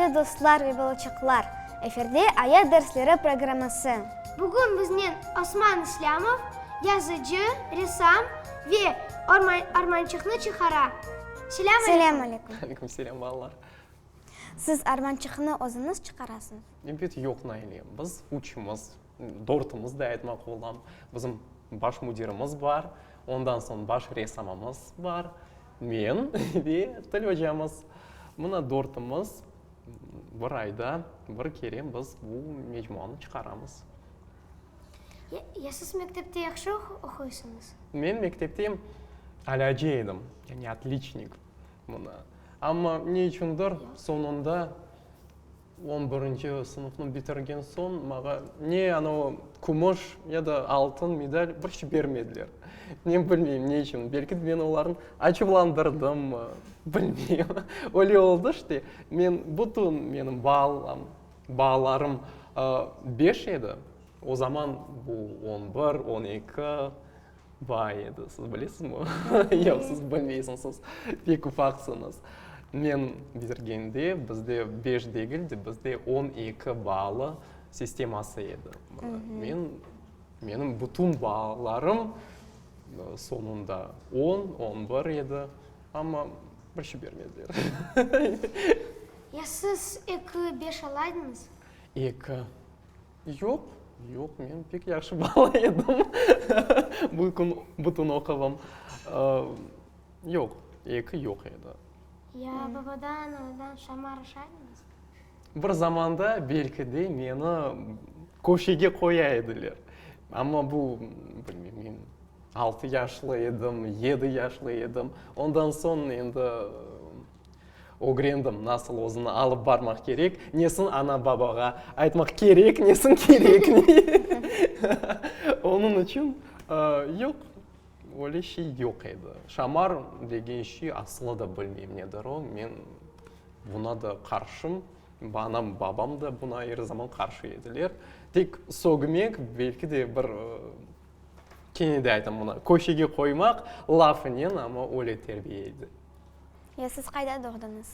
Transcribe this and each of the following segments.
Ürmetli dostlar ve balaçıqlar! Efirde Ayat dersleri programması. Bugün biznen Osman İslâmov, yazıcı, ressam ve ormançıqnı çıqara. Selâm aleyküm! Selâm aleyküm! Aleyküm selâm, balalar! Siz armançıqnı özüñiz çıqarasıñız? Ebet, yoq, Naile. Biz üçümiz, dörtümiz de aytmaq olam. Bizim baş müdirimiz bar, ondan soñ baş ressamımız bar, men ve til ocamız. Mına dörtümiz bir ayda bir kere biz bu mecmuanı çıqaramız. Ya siz mektepte yahşı oquysıñız? Men mektepte alâcı edim, yani otliçnik. Mına. Amma ne içündir soñunda on birinci sınıfnı bitirgen soñ maña ne anavı kümüş ya da altın medal bir şey bermediler. Men bilmeyim ne içün. Belki de men olarnı açuvlandırdımmı, bilmeyim. Öyle oldı işte. Men bütün menim baalam, baalarım beş edi. O zaman bu on bir, on eki. Bay edi, siz bilesizmi? Yoq, siz bilmeysiñiz, siz pek ufaqsıñız. Men bitirgende bizde beş degil de, bizde 12 baalı sisteması edi. Men, menim bütün baalarım soñunda on, on bir edi, amma bir şey bermediler. Ya siz eki, beş alaydıñız? Eki. Yoq, yoq, men pek yahşı bala edim. Bu kün bütün oquvım. Yoq, eki yoq edi. Ya babadan, anadan şamar aşaydıñız? Bir zamanda belki de meni köşege qoya ediler. Amma bu, bilmeyim, men altı yaşlı edim, yedi yaşlı edim. Ondan soñ endi Ögrendim, nasıl özüni alıp barmaq kerek, nesin ana-babağa aytmaq kerek, nesin kerekmey. Onıñ içün yoq, öyle şey yoq edi. Şamar degen şey aslı da bilmeyim nedir o, men buna da qarşım, anam, babam da buna er zaman qarşı ediler. Tek sögmek, belki de bir, kene de aytam mına, köşege qoymaq lafınen, amma öyle terbiye edi. Ya siz qayda doğdıñız?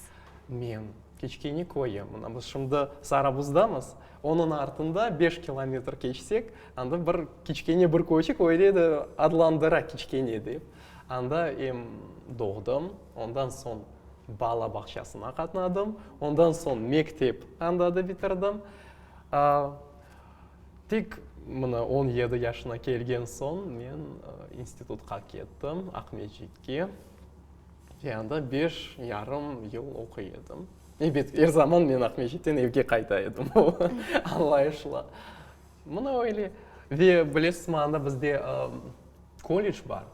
Men, Kiçkene köyü. Mına biz şimdi Sarabuzdamız. Onıñ artında beş kilometr keçsek, anda bir kiçkene bir köyçik, öyle de adlandıra Kiçkene dep. Anda em doğdım, ondan soñ bala bağçasına qatnadım, ondan soñ mektep anda da bitirdim. Tek mına 17 yaşına kelgen soñ men institutqa kettim, Aqmescitke. Ve anda beş yarım yıl oquy edim. Ebet, er zaman men Aqmescitten evge qayta edim, añlayışla. Mına öyle. Ve bilesizmi, anda bizde kollej bar.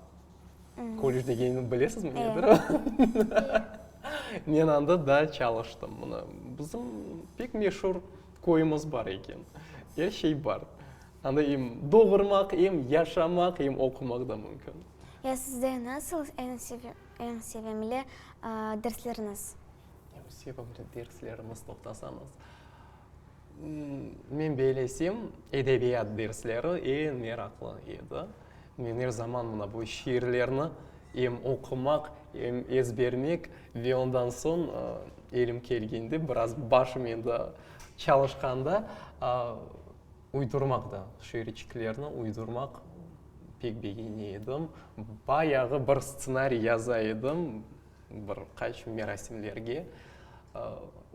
Kollej degenini bilesizmi, nedir? Men anda da çalıştım. Mına, bizim pek meşur köyümiz bar eken. Er şey bar. Anda em doğurmaq, em yaşamaq, em oqumaq da mümkün. Ya sizde nasıl eñ sevimli dersleriñiz? Eñ sevimli derslerimiz, toqtasañız. Men belesem, edebiyat dersleri eñ meraqlı edi. Men er zaman mına bu şiirlerni em oqumaq, em ezbermek ve ondan soñ elim kelgende, biraz başım endi çalışqanda, Uydurmaq da, şiirçiklerni uydurmaq pek begene edim. Bayağı bir stsenariy yaza edim bir qaç merasimlerge.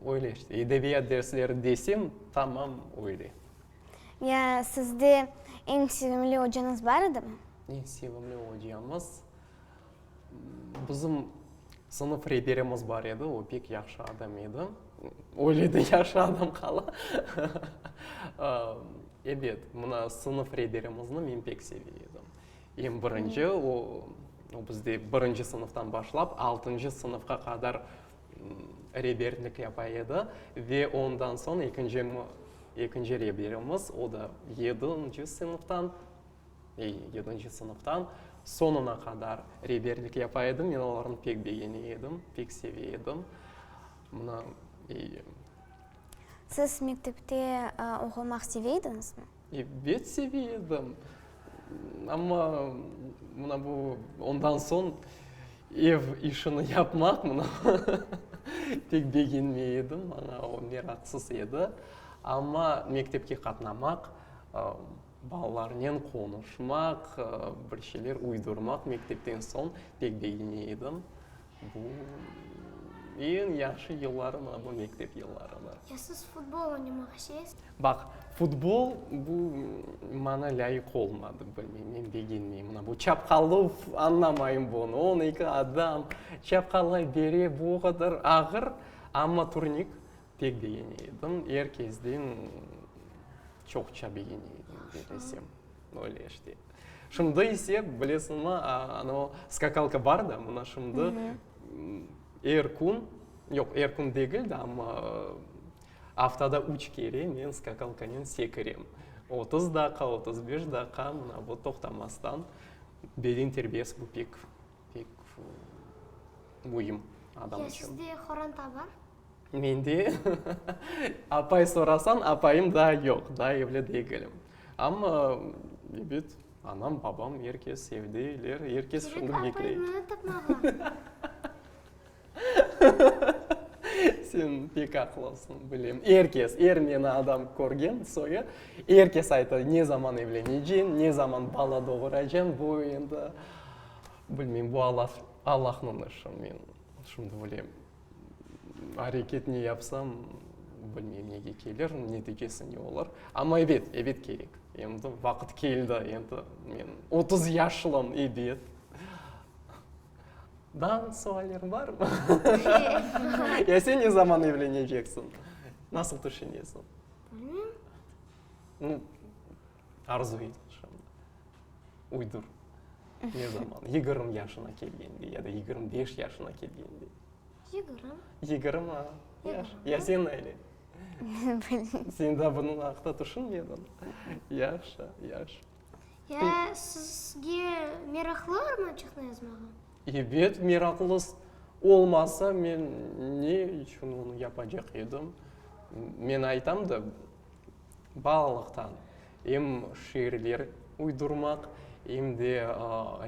Öyle işte, edebiyat dersleri desem, tamam öyle. Ya sizde eñ sevimli ocañız bar edimi? Eñ sevimli ocamız, Bizim sınıf reberimiz bar edi, o pek yahşı adam edi. Öyle de yahşı adam qala. Ebet, mına sınıf reberimizni men pek seve edim. Em birinci, o, o bizde birinci sınıftan başlap altıncı sınıfqa qadar reberlik yapa edi. Ve ondan soñ ekinci, ekinci reberimiz, o da yedinci sınıftan Yedinci sınıftan soñuna qadar reberlik yapa edim. Men olarnı pek begene edim, pek seve edim. Mına, Siz mektepte oqumaq seve ediñizmi? Ebet, seve edim. Amma mına bu ondan soñ ev işini yapmaq, mına. Pek begenmey edim, maña o meraqsız edi. Amma mektepke qatnamaq, balalarnen qonuşmaq, bir şeyler uydurmaq mektepten soñ pek begene edim. Bu eñ yahşı yıllarım, mına bu mektep yıllarıdır. Ya siz futbol oynamağa sevesiñizmi? Baq, futbol bu maña lâyıq olmadı, bilmeyim, men begenmeyim. Mına bu çapqaluv, añlamayım bunı, 12 adam çapqalay bere, bu o qadar ağır, amma turnik pek begene edim, er kezden çoqça begene edim, desem, öyle işte. Şimdi ise, bilesiñmi, anavı skakalka bar da, mına şimdi er kün, yoq, er kün degil de, amma aftada üç kere men skakalkanen sekirem. 30 daqqa, 35 daqqa, mına bu toqtamastan. Beden terbiyesi bu pek, pek müim adam Ya içün. sizde qoranta bar? Mende, apay sorasañ, apayım daa yoq, daa evli degilim. Amma, ebet, anam, babam, er kes evdeler, er kes Kerek şimdi bekley. apayını tapmağa. Sen pek aqlısıñ, bilem. Er kes, er meni adam körgen soyu, er kes ayta, ne zaman evleneceñ, ne zaman bala doğuracañ, bu endi, bilmeyim, bu Allah, Allahnıñ işi, men şimdi bilem. Areket ne yapsam, bilmeyim nege kelir, neticesi ne olur. Amma ebet, ebet kerek. Endi vaqıt keldi, endi men 30 yaşlım, ebet. Daa sualler barmı? Ya sen ne zaman evleneceksiñ? Nasıl tüşünesiñ? Bilmeyim. Nu, arzu et şimdi. Uydur. Ne zaman? 20 yaşına kelgende ya da 25 yaşına kelgende? 20. 20, a? Yaş. Ya sen, Nayli? Sen daa bunıñ aqta tüşünmediñ? Yahşı, yahşı. Ya sizge meraqlı romançıqnı yazmağa? Ebet, meraqlı olmasa, men ne içün onı yapacaq edim? Men aytam da, Balalıqtan em şiirler uydurmaq, em de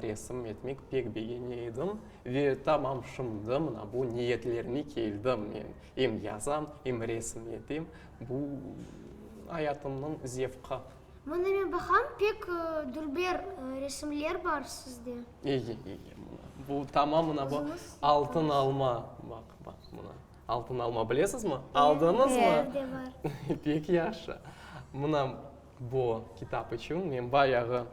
resim etmek pek begene edim. Ve tamam şimdi mına bu niyetlerime keldim men. Em yazam, em resim etem. Bu ayatımnıñ zevqı. Mına men baqam, pek dülber resimler bar sizde. Eye, eye, mına. Bu tamam mına bu altın alma. Baq, baq, mına. Altın alma bilesizmi? Aldıñızmı? Evde bar. Pek yahşı. Mına bu kitap içün men bayağı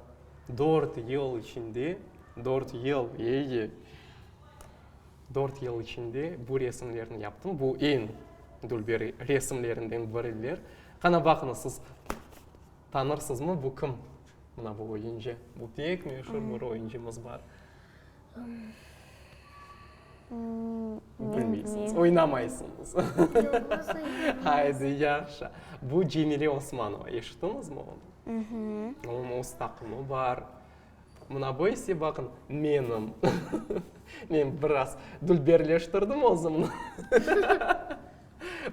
dört yıl içinde, dört yıl, eye, dört yıl içinde bu resimlerni yaptım. Bu eñ dülber resimlerinden biriler. Qana, baqıñız, siz tanırsızmı, bu kim? Mına bu oyuncı. Bu pek meşur bir oyuncımız bar. Bilmeysiñiz, oynamaysıñız. Haydi, yahşı. Bu Cemile Osmanova, eşittiñizmi onı? Onıñ öz taqımı bar. Mına bu ise, baqıñ, menim. Men biraz dülberleştirdim özümni.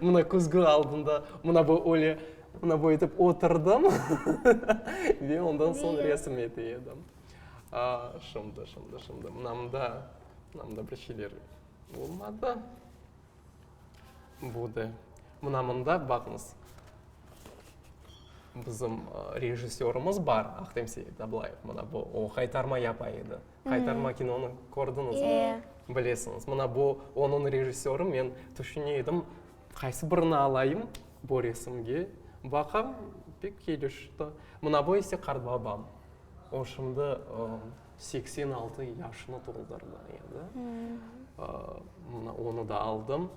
Mına küzgü aldında, mına bu öyle, mına bu etip oturdım ve ondan soñ resim ete edim. Şimdi, şimdi, şimdi, mına mında, mına mında bir şeyler olmadı. Bu da, mına mında, baqıñız, bizim rejissörımız bar, Ahtem Seitablayev, mına bu, o Haytarma yapa edi. Haytarma kinonı kördiñizmi? E. Bilesiñiz. Mına bu onıñ rejissörı, men tüşüne edim, qaysı birini alayım bu resimge, baqam, pek kelişti. Mına bu ise qartbabam. O şimdi 86 yaşını toldurdı endi. Mına onı da aldım.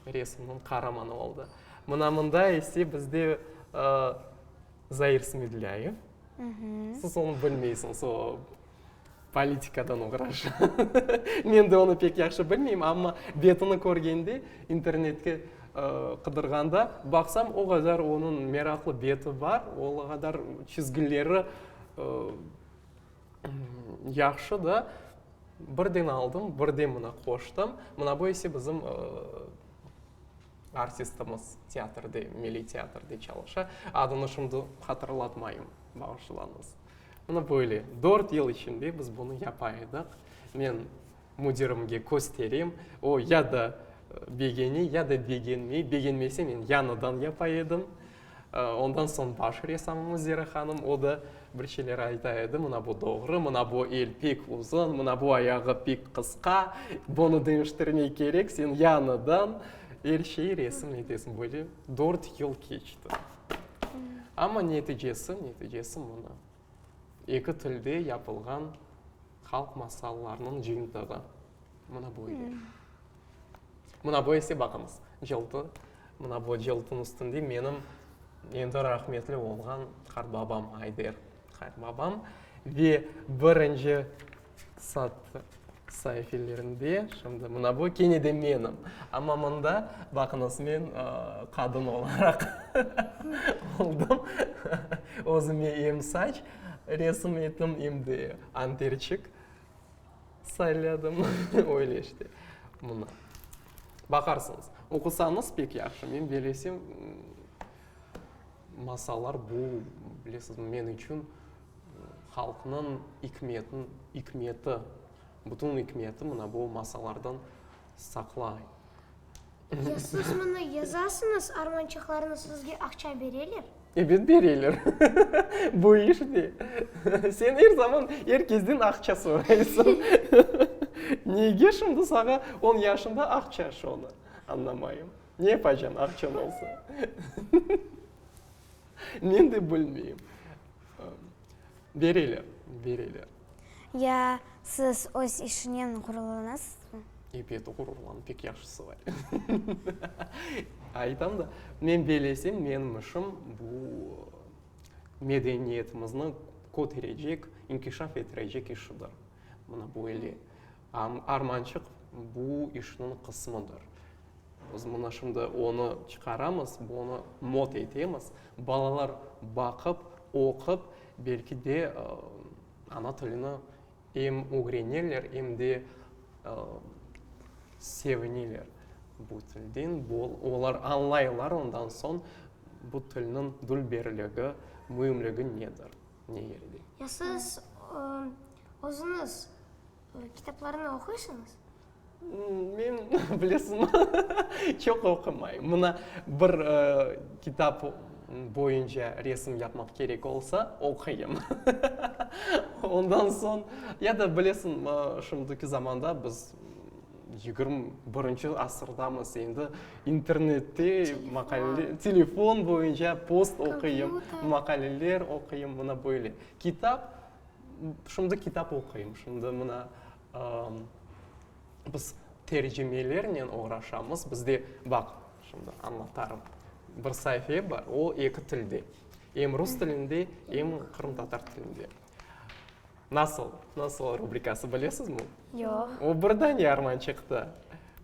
Resimniñ qaramanı oldı. Mına mında ise bizde Zair Smedlâyev. Siz onı bilmeysiñiz, o politikadan oğraşa. Men de onı pek yahşı bilmeyim, amma betini körgende, internetke qıdırğanda, baqsam, o qadar onıñ meraqlı beti bar, o qadar çizgileri yahşı da, birden aldım, birden mına qoştım. Mına bu ise bizim artistimiz, teatrde, Milliy teatrde çalışa. Adını şimdi hatırlatmayım, bağışlañız. Mına böyle, dört yıl içinde biz bunı yapa edik. Men müdirimge kösterem, o ya da. Begene ya da begenmey, begenmese men yañıdan yapa edim. Ondan soñ baş ressamımız Zera hanım, o da bir şeyler ayta edi, mına bu doğru, mına bu el pek uzun, mına bu ayağı pek qısqa, bunı deñiştirmek kerek, sen yañıdan er şey resim etesiñ. Böyle dört yıl keçti. Amma neticesi, neticesi mına, eki tilde yapılğan halq masallarınıñ cıyıntığı. Mına böyle. Mına bu ise, baqıñız, cıltı. Mına bu cıltınıñ üstünde menim endi rahmetli olğan qartbabam Ayder qartbabam ve birinci sat saifelerinde şimdi mına bu kene de menim. Amma mında, baqıñız, men qadın olaraq oldım. Özüme em saç resim ettim, em de anterçik. Sayladım, öyle işte. Mına. Baqarsıñız. Oqusañız pek yahşı. Men belesem, masallar bu, bilesizmi, men içün halqnıñ ikmetin, ikmeti, bütün ikmeti mına bu masallardan saqlay. Ya siz mını yazasıñız, armançıqlarnı sizge aqça bereler? Ebet bereler. Bu iş de. Sen er zaman er kezden aqça soraysıñ. Nege şimdi sağa on yaşında aqça şonı añlamayım. Ne yapacañ aqçañ olsa? Men de bilmeyim. Bereler, bereler. Ya siz öz işinen ğururlanasızmı? Ebet, ğururlanam, pek yahşısı var. Aytam da, men belesem, menim işim bu medeniyetimizni köterecek, inkişaf ettirecek işidir. Mına böyle. Armançıq bu işniñ qısmıdır. Biz mına şimdi onı çıqaramız, bunı mod etemiz, balalar baqıp, oqup, belki de ana tilini em ögrenerler, em de sevineler bu tilden. Olar añlaylar ondan soñ bu tilniñ dülberligi, müimligi nedir, ne yerde. Ya siz özüñiz kitaplarnı oquysıñız? Men, bilesiñmi, çoq oqumayım. Mına bir kitap boyunca resim yapmaq kerek olsa, oquyım. Ondan soñ, ya da bilesiñ, şimdiki zamanda biz 21-nci asırdamız, endi internette maqaleler, telefon boyunca post oquyım, maqaleler oquyım, mına böyle. Kitap, şimdi kitap oquyım, şimdi mına Biz tercimelernen oğraşamız. Bizde, baq, şimdi añlatarım, bir saife bar, o eki tilde, em rus tilinde, em qırımtatar tilinde. Nasıl? Nasıl rubrikası, bilesizmi? Yoq. O bir dane armançıqta.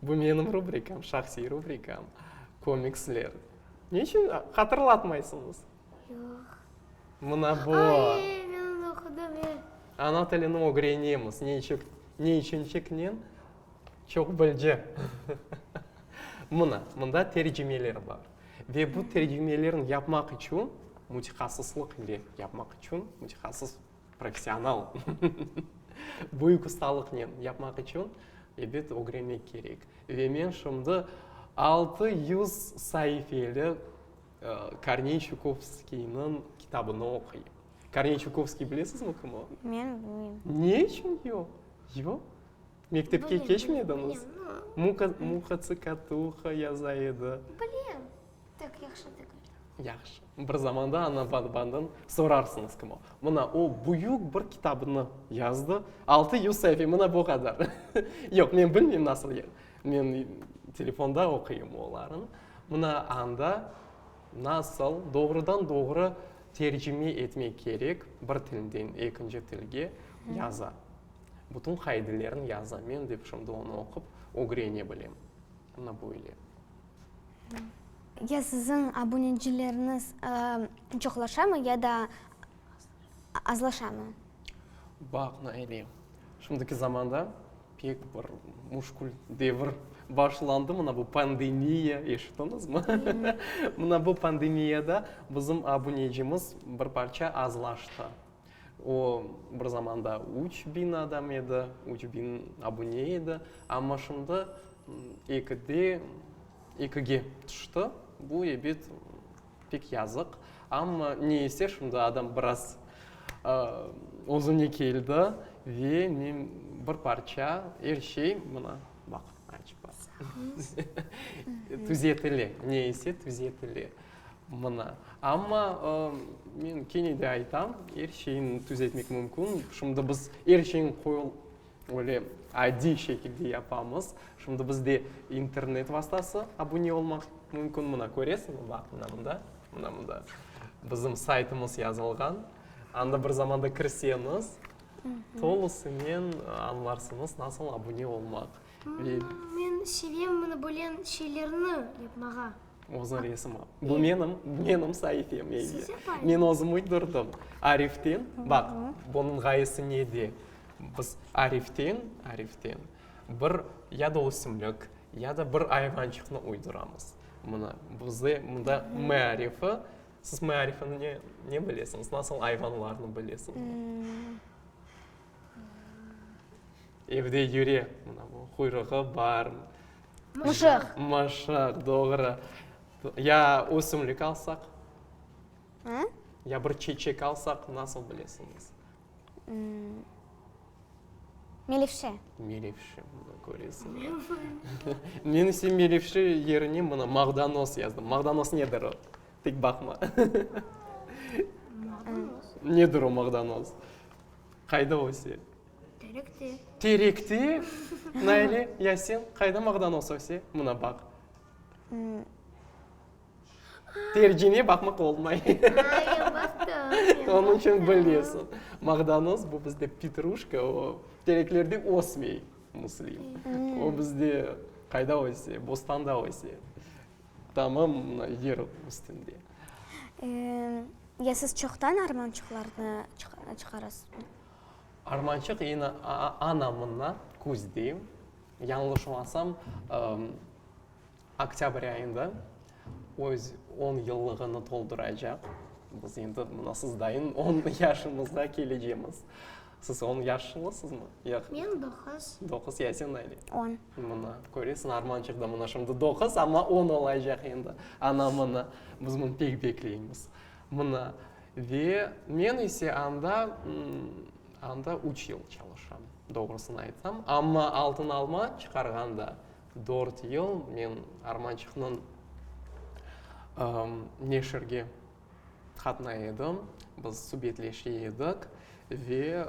Bu menim rubrikam, şahsiy rubrikam, komiksler. Ne içün hatırlatmaysıñız? Yoq. Mına bu. Ay, men onı oqudım, e. Ana tilini ögrenemiz. Ne içün, ne içünçiknen çoq bilci. Mına, mında tercimeler bar. Ve bu tercimelerni yapmaq içün, mütehassıslıq ile yapmaq içün, mütehassıs, professional, büyük ustalıqnen yapmaq içün, ebet, ögrenmek kerek. Ve men şimdi 600 saifeli Korney Çukovskiyniñ kitabını oquyım. Korney Çukovskiy bilesizmi kim o? Men bilmeyim. Ne içün yoq? Yoq? Mektepke keçmediñiz? Muha, Muha Tsıkatuha yaza edi. Bilem. Tek yahşı degil. Yahşı. Bir zamanda ana-babadan sorarsıñız kim o. Mına o büyük bir kitabını yazdı. 600 saife, mına bu qadar. Yoq, men bilmeyim nasıl. Men telefonda oquyım olarnı. Mına anda nasıl doğrudan-doğru tercime etmek kerek bir tilden ekinci tilge yaza. Bütün qaidelerini yaza. Men de şimdi onı oqup ögrene bilem. Mına böyle. Ya siziñ abunecileriñiz çoqlaşamı ya da azlaşamı? Baq, Naile, şimdiki zamanda Pek bir muşkül devir başlandı, mına bu pandemiya, eşittiñizmi? Mına bu pandemiyada bizim abunecimiz bir parça azlaştı. O, bir zamanda 3000 adam edi, 3000 abune edi, amma şimdi. Ekide, ekige tüşti. Bu, ebet, pek yazıq. Amma ne ise, şimdi adam biraz özüne keldi ve men bir parça er şey, mına, baq, açıp baq, tüzetile, ne ise tüzetile. Mına. Amma men kene de aytam, er şeyni tüzetmek mümkün. Şimdi biz er şeyni Öyle adiy şekilde yapamız. Şimdi bizde internet vastası abune olmaq mümkün. Mına köresiñmi, baq, mına mında, mına mında bizim saytımız yazılğan. Anda bir zamanda kirseñiz, tolusınen añlarsıñız, nasıl abune olmaq. Men sevem mına böyle şeylerni yapmağa. Özüñ resim al. Bu menim, menim saifem, ey. Men özüm uydurdım. Ariften, baq, bunıñ ğayesi nede? Biz ariften, ariften bir ya da ösümlik, ya da bir ayvançıqnı uyduramız. Mına, bizde mında M arifi. Siz M arifini ne, ne bilesiñiz? Nasıl ayvanlarnı bilesiñiz? Evde yüre, mına bu, quyruğı bar. Mışıq. Mışıq, doğru. Ya ösümlik alsaq? Ya bir çeçek alsaq, nasıl bilesiñiz? Melevşe. Melevşe, mına köresiñ. Men ise melevşe yerine mına mağdanoz yazdım. Mağdanoz nedir o? Tek baqma. Mağdanoz. Nedir o mağdanoz? Qayda öse? Terekte. Terekte? Naile, ya sen qayda mağdanoz öse? Mına baq. Tercime baqmaq olmay. Men baqtım. Onıñ içün bilesiñ. Mağdanoz, bu bizde petruşka, o tereklerde ösmey, Muslim. O bizde qayda öse? Bostanda öse. Tamam mına yer üstünde. Ya siz çoqtan armançıqlarnı çıqarasızmı? Armançıq endi ana mına küzde, yañlışmasam, Oktâbr ayında öz on yıllığını tolduracaq. Biz endi mına siz dayın on yaşımızğa kelecemiz. Siz on yaşlısızmı? Yoq. Men doquz. Doquz, ya sen, Nayli? On. Mına, köresiñ, Armançıq da mına şimdi doquz, amma on olacaq endi. Ana mına, biz bunı pek bekleymiz. Mına, ve men ise anda, anda üç yıl çalışam, doğrusını aytsam. Amma Altın alma çıqarğanda Dört yıl men Armançıqnıñ neşirge qatnay edim, biz subetleşe edik ve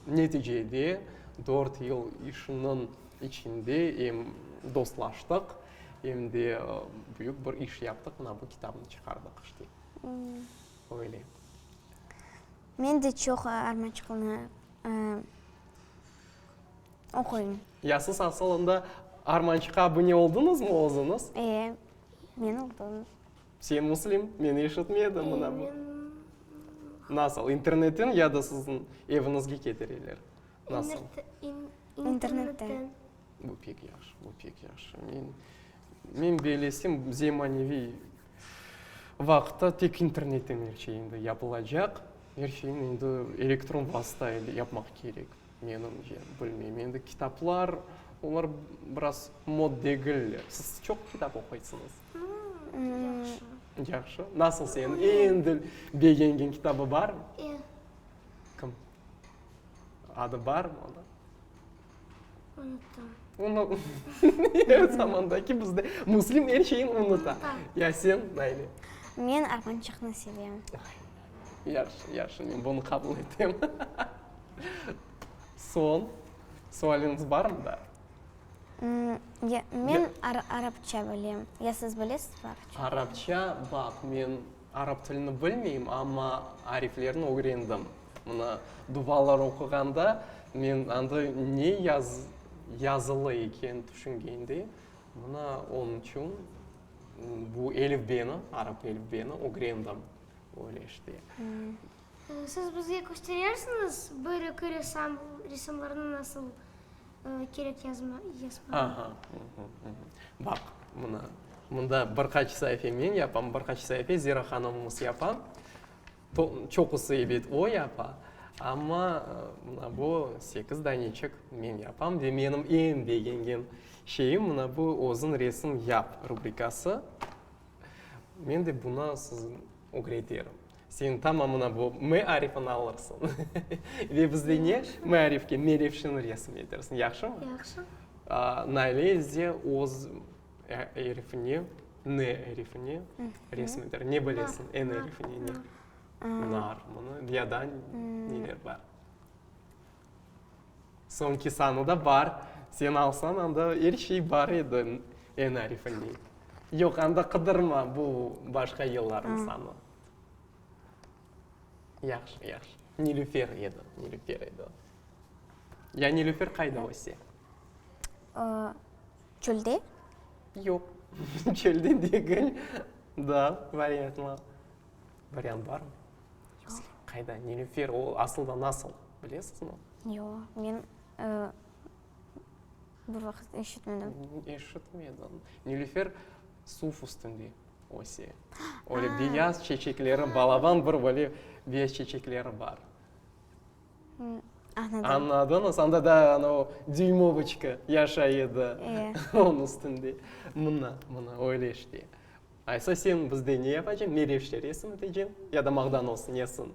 neticede dört yıl işniñ içinde em dostlaştıq, em de büyük bir iş yaptıq, mına bu kitapnı çıqardıq işte. Öyle. Men de çoq Armançıqnı Oquyım. Ya siz asılında Armançıqqa abune oldıñızmı özüñiz? E, men oldım. Sen, Muslim, men eşitmedim mına bu. Nasıl, internetten ya da siziñ eviñizge ketireler? Nasıl? İnternetten. Bu pek yahşı, bu pek yahşı. Men, men bellesem, zemaneviy vaqıtta tek internetten er şey endi yapılacaq. Er şeyni endi elektron vasta ile yapmaq kerek. Menimce, bilmeyim. Endi kitaplar, olar biraz mod degiller. Siz çoq kitap oquysıñız? Yahşı. Yahşı. Nasıl seniñ eñ begengen kitabı barmı? E. Kim? Adı barmı onıñ? Unuttım. Onı Er zamandaki bizde Muslim er şeyni unuta. Ya sen, Naile? Men Armançıqnı sevem. Yahşı, yahşı, men bunı qabul etem. Soñ, sualiñiz barmı daa? Men arapça bilem. Ya siz bilesizmi arapça? Arapça, baq, men arap tilini bilmeyim, amma ariflerni ögrendim. Mına, duvalar oquğanda, men anda ne yazılı eken tüşüngende, mına, onıñ içün bu elifbeni, arap elifbeni ögrendim. Öyle işte. Siz bizge kösterersiñiz bir-eki ressam resimlerni nasıl kerek yazmağa? Aha, baq, mına, mında bir qaç saife men yapam, bir qaç saife Zera hanımımız yapa. Çoqusı, ebet, o yapa. Amma mına bu sekiz daneçik men yapam ve menim eñ begengen şeyim mına bu Özüñ resim yap rubrikası. Men de bunı siz ögreterim. Sen tamam mına bu M arifini alırsıñ. Ve bizde ne? M arifke melevşeni resim etersiñ. Yahşımı? Yahşı. Naile ise öz erifine, N erifine resim eter. Ne bilesiñ N erifine ne? Nar. Mına ya da neler bar? Soñki sanı da bar. Sen alsañ, anda er şey bar edi N arifine. Yoq, anda qıdırma, bu başqa yıllarnıñ sanı. Yahşı, yahşı. Nilüfer edi, Nilüfer edi. Ya Nilüfer qayda öse? Çölde? Yoq, çölde degil. Da, variantlar. Variant barmı? Yoq. Qayda? Nilüfer, o asılda nasıl? Bilesizmi? Yoq, men bir vaqıt eşitmedim. Eşitmediñ. Nilüfer suv üstünde öse. Öyle beyaz çeçekleri, balaban bir böyle beyaz çeçekleri bar. Añladım. Añladıñız? Anda da anavı Düymovoçka yaşay edi onıñ üstünde. Mına, mına, öyle işte. Aysa sen bizde ne yapacañ? Melevşe resim eteceñ ya da mağdanoz nesin?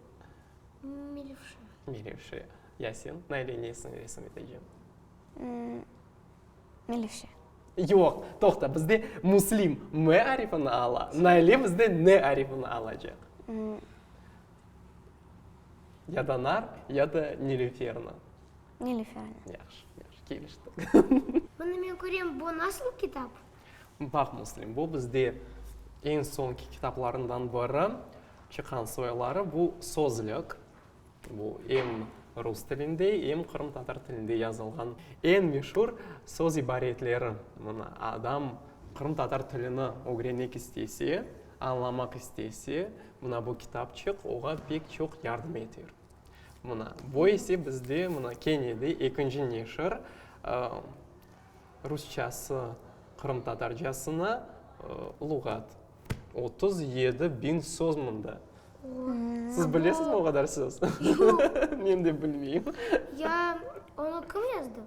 Melevşe. Melevşe. Ya sen, Naile, nesin resim eteceñ? Melevşe. Yoq, toqta, bizde Müslim M arifini ala, Naile bizde N arifini alacaq. Ya da nar, ya da nilüferni. Nilüferni. Yahşı, yahşı, keliştik. Bunı men körem, bu nasıl kitap? Baq, Müslim, bu bizde eñ soñki kitaplarından biri, çıqqan soyları, bu sözlük. Bu em rus tilinde, em qırımtatar tilinde yazılğan eñ meşur söz ibaretleri. Mına, adam qırımtatar tilini ögrenmek istese, añlamaq istese, mına bu kitapçıq oğa pek çoq yardım eter. Mına, bu ise bizde, mına, kene de ekinci neşir, rusçası qırımtatarcasına luğat. 37 biñ söz mında. Siz bilesizmi o qadar söz? Yoq. Men de bilmeyim. Ya onı kim yazdı?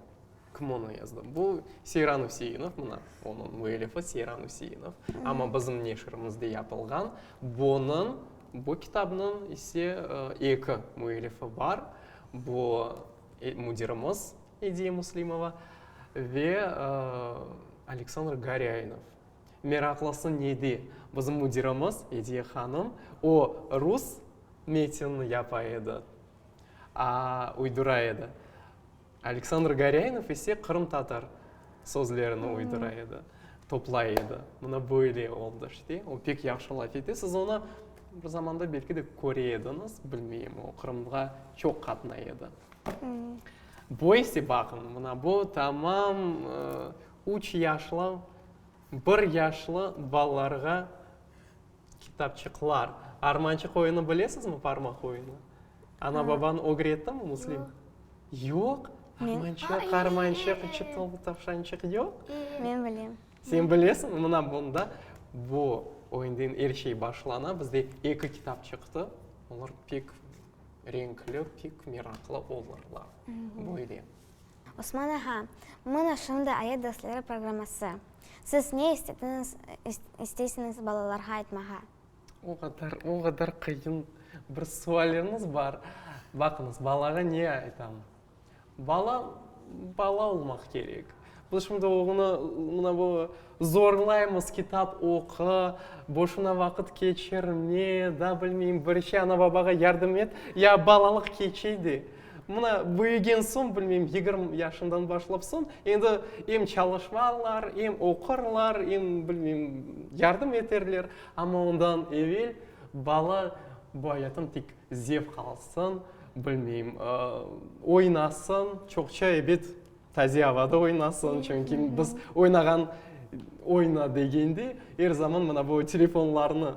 Kim onı yazdı? Bu Seyran Üseinov, mına, onıñ müellifi Seyran Üseinov. Amma bizim neşirimizde yapılğan. Bunıñ, bu kitapnıñ ise eki müellifi bar. Bu müdirimiz Ediye Muslimova ve Aleksandr Gorâinov. Meraqlısı nede, bizim müdirimiz Ediye hanım, o rus metinni yapa edi, a, uydura edi. Aleksandr Gorâinov ise qırımtatar sözlerini uydura edi, toplay edi. Mına böyle oldı işte. O pek yahşı laf ete. Siz onı bir zamanda belki de köre ediñiz, bilmeyim, o Qırımğa çoq qatnay edi. Bu ise, baqıñ, mına bu tamam üç yaşlı, bir yaşlı balalarğa kitapçıqlar. Armançıq oyunı bilesizmi, parmaq oyunı? Ana-babañ ögrettimi, Müslim? Yoq. Armançıq, armançıq, içi tolu tavşançıq yoq? Men bilem. Sen bilesiñ? Mına bunda bu oyundan er şey başlana. Bizde eki kitap çıqtı. Olar pek renkli, pek meraqlı olurlar. Böyle. Osman ağa, mına şimdi Ayat dersleri programması. Siz ne istediñiz, isteysiñiz balalarğa aytmağa? O qadar, o qadar qıyın bir sualleriniz bar. Baqıñız, balağa ne aytam? Bala, bala olmaq kerek. Biz şimdi oğlunı mına bu zorlaymız, kitap oqu, boşuna vaqıt keçirme, da bilmeyim, bir şey ana-babağa yardım et. Ya balalıq keçe de. Mına büyügen soñ, bilmeyim, 20 yaşından başlap soñ, endi em çalışmalar, em oqurlar, em, bilmeyim, yardım eterler. Amma ondan evel bala bu ayattan tek zevq alsın, bilmeyim, oynasın, çoqça, ebet, taze avada oynasın, çünki biz oynağan, oyna degende, er zaman mına bu telefonlarnı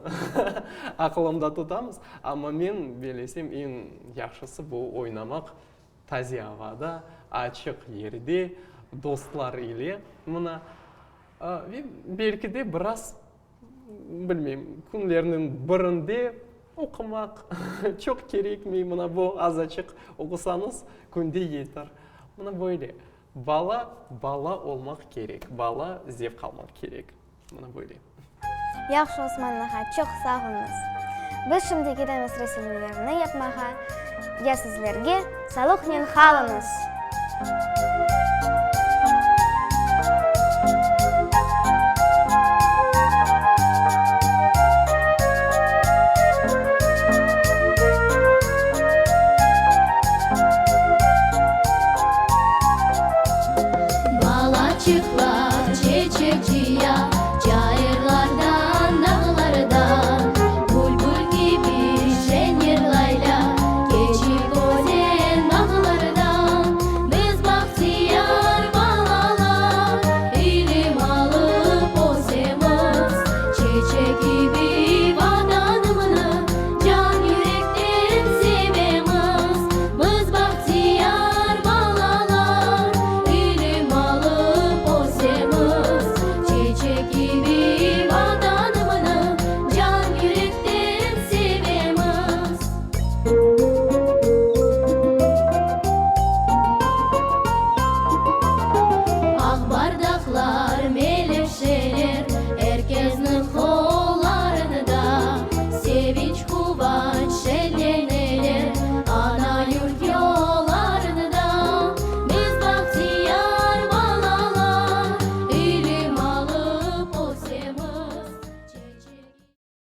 aqılımda tutamız. Amma men bellesem, eñ yahşısı bu oynamaq taze avada, açıq yerde, dostlar ile, mına, ve belki de biraz, bilmeyim, künlerniñ birinde. Oqumaq çoq kerekmey, mına bu azaçıq oqusañız, künde yeter. Mına böyle. Bala bala olmaq kerek, bala zevq almaq kerek. Mına böyle. Yahşı, Osman ağa, çoq sağ oluñız. Biz şimdi ketemiz resimlerni yapmağa. Ya sizlerge, salıqnen qalıñız!